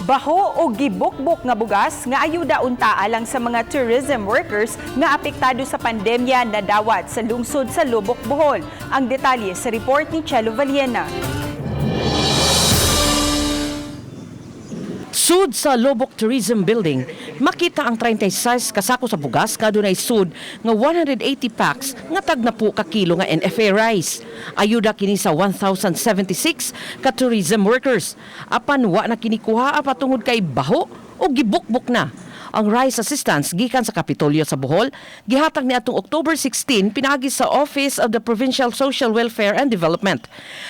Baho o gibukbok nga bugas nga ayuda unta alang sa mga tourism workers nga apektado sa pandemya nadawat sa lungsod sa Loboc, Bohol. Ang detalye sa report ni Chelo Valiena. Sud sa Loboc Tourism Building, makita ang 36 kasako sa bugas nga dunay sud nga 180 packs nga tag na po ka kilo nga NFA rice. Ayuda kini sa 1,076 ka tourism workers. Apan wa na kini kuha patungod kay baho o gibukbok na. Ang rice assistance gikan sa Kapitolyo sa Bohol gihatag ni atong October 16 pinaagi sa Office of the Provincial Social Welfare and Development.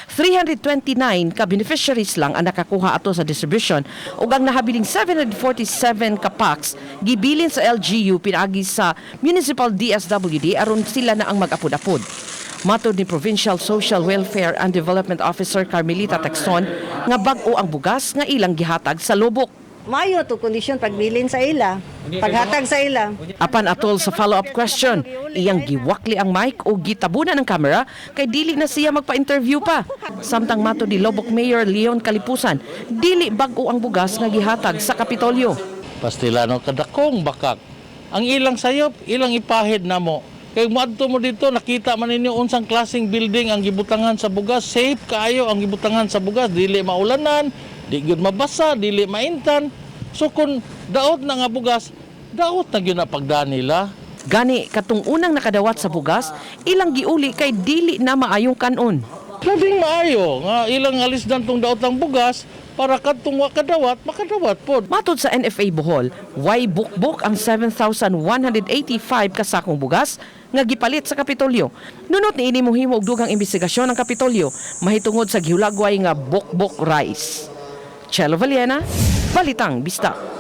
329 ka beneficiaries lang ang nakakuha ato sa distribution ug ang nahabiling 747 ka packs gibilin sa LGU pinaagi sa Municipal DSWD aron sila na ang mag-apod-apod. Matod ni Provincial Social Welfare and Development Officer Carmelita Texon nga bag-o ang bugas nga ilang gihatag sa Loboc. Maayo to kondisyon pagbilin sa ila, paghatag sa ila. Apan atol sa follow-up question, iyang giwakli ang mic o gitabunan ang camera kay dili na siya magpa-interview pa. Samtang matod ni Loboc Mayor Leon Kalipusan, dili bag-o ang bugas nga gihatag sa Kapitolyo. Pastilano kadakong bakak. Ang ilang sayop, ilang ipahid namo. Kay moadto mo dito, nakita man ninyo unsang klaseng building ang gibutangan sa bugas, safe kaayo ang gibutangan sa bugas, dili maulanan, di gyud mabasa, dili maintan. So kung daot na nga bugas, daot na gyud na pagdaan nila. Gani katong unang nakadawat sa bugas, ilang giuli kay dili na maayong kanon. Labing maayo nga ilang alis dan tong daot ang bugas para kadtong wa kadawat, makadawat pod. Matod sa NFA Bohol, way bukbok ang 7,185 kasakong bugas nga gipalit sa Kapitolyo. Nunot ni ini mohimo og dugang investigasyon ang Kapitolyo mahitungod sa gihulagway nga bukbok rice. Chelo Valiena, Balitang Bista.